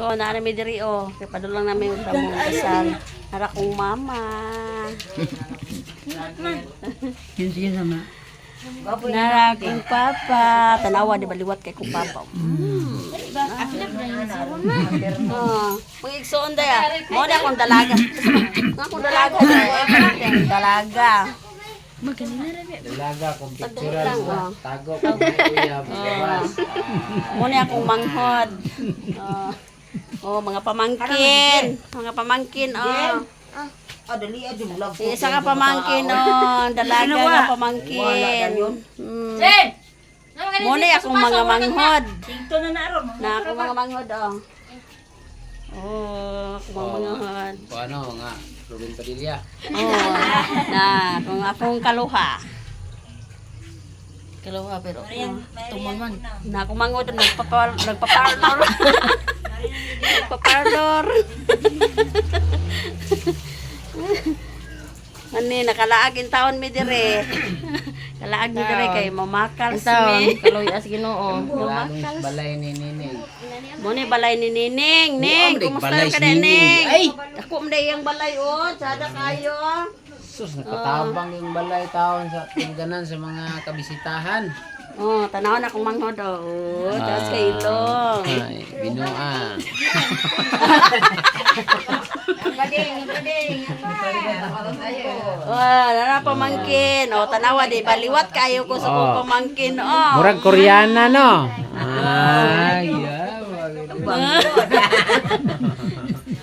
No, naa mi diri oh. Kay padulong namin og among kasal. Nara kong mama. Sige sama. Nara kong papa. Tanawa di baliwat kay kong papa. Oh, mga igsoon daya. Mo na akong dalaga. Nga akong dalaga daya. Dalaga. Dalaga kung picturean lang, mo, oh. tago kung may uyab, gawas. Mo na akong manghod. Oh. Oh, mga pamangkin. Mga pamangkin, oh. Ah, dali ah, vlog. Isa ka pamangkin, oh. Dalaga nga pamangkin. Mo na akong mga manghod. Na akong mga manghod, oh. Oh, akong mga manghod. Kung ano nga, Ruben Padilla. Oh, na kung akong kaluha. Kalawa pero tuman man. Na akong manghod nagpaparlor. Nagpaparlor. Ani nakalaag in taon mi dire. Kalaag mi dire kay mamakal Taon, mi. kaloy as Ginoo. Wala balay ni Nining. Mo ni balay ni Nining. Ning, Buang, kumusta balay ka si na, Nining. Ning? Ay! Ako man day ang balay oh, sada kayo. Sus, nakatabang yung balay taon sa tungganan sa mga kabisitahan. Oh, tanaw na akong manghod oh. Oh, taas kay ilong. Ay, binuang. Oh, nara pamangkin. Oh, tanawa di baliwat kayo ko sa kong Oh. pamangkin. Oh. Murag Koreana, no? Ay, yeah.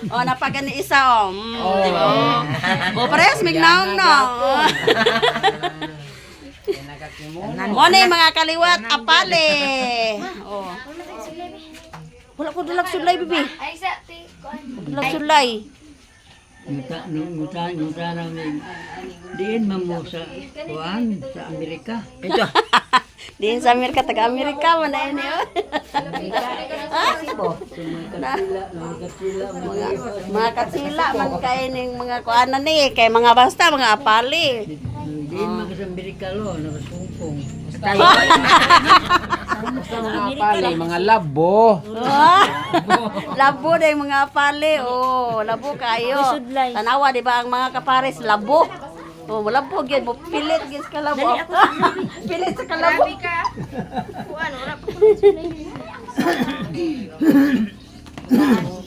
Oh, napagani isa oh. Di ba? Oh, oh parehas mignaon no. Mo na yung mga kaliwat apale. Oh. Wala ko dulag sulay, bibi. Ay, sa ti, kuan. Dulag sulay. Nguta nguta nguta nang diin man mo sa kuan sa Amerika. Ito. Diin sa Amerika, taga Amerika man na yun. Eh, oh. Mga katsila, mga katsila, Mga mga katsila man kay ning mga kuanan ni kay mga basta mga apali. Diin man ka sa Amerika lo, nakasungkong. Basta mga palay, mga labo. Ah! Labo na yung mga apali. Oh, labo kayo. Tanawa, di ba ang mga kapares, labo. Oh, labo gyud mo pilit gyud sa kalabo. Pilit sa kalabo.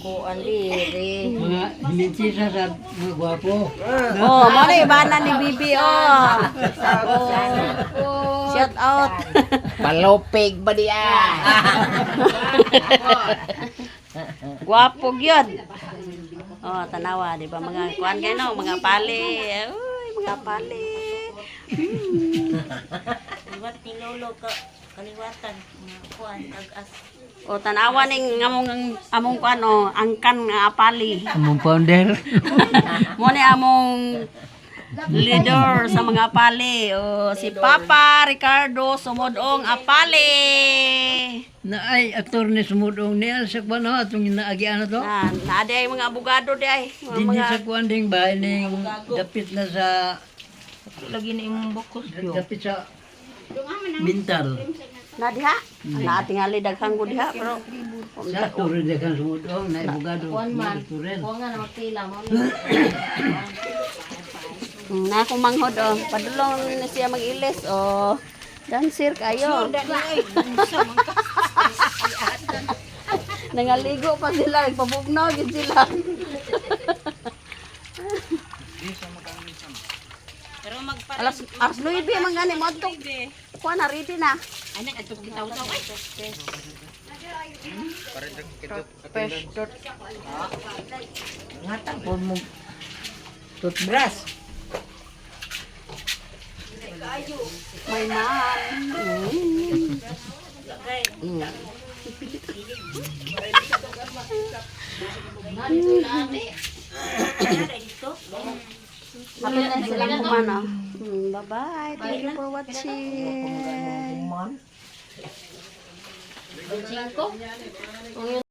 Kuan diri. Mga hininsisa sa mga gwapo. Oh, mo na ibana ni Bibi oh. Oh. Shout out. Palopig ba diya? Gwapo gyud. Oh, tanawa, di ba mga kuan kayo no, mga pali. Uy, mga pali. Liwat ni Lolo ka kaliwatan mga kuan tag-as. O tanawa ning among among kuan oh, angkan nga apali. Among founder. Mo ni among leader sa mga apali. O, si Papa Ricardo Sumodong Apali. Na ay aktor ni sumudong niya sa kuan no atong naagian na to. Na, naa di ay mga abogado di ay. Mga, Dinhi mga sa kuan ding bahay ning dapit na sa Lagi na imong bukos yo. dapit sa Bintal. Na diha. Na tingali daghang ko diha pero Sa turo de kan sumudong na abogado na turen. Kuan nga na magpila mo. Na akong manghod oh. Padulong na siya mag-ilis oh. Dancer kayo. Nangaligo pa sila, nagpabugnaw gid sila. Pero magpa Alas alas 9 man gani mo adto. Kuha na ready na. anak adto gitaw-taw ay. Ngatang po mo toothbrush. My mom. Happy na silang kumana. Bye-bye. Thank you for watching. Man. 5.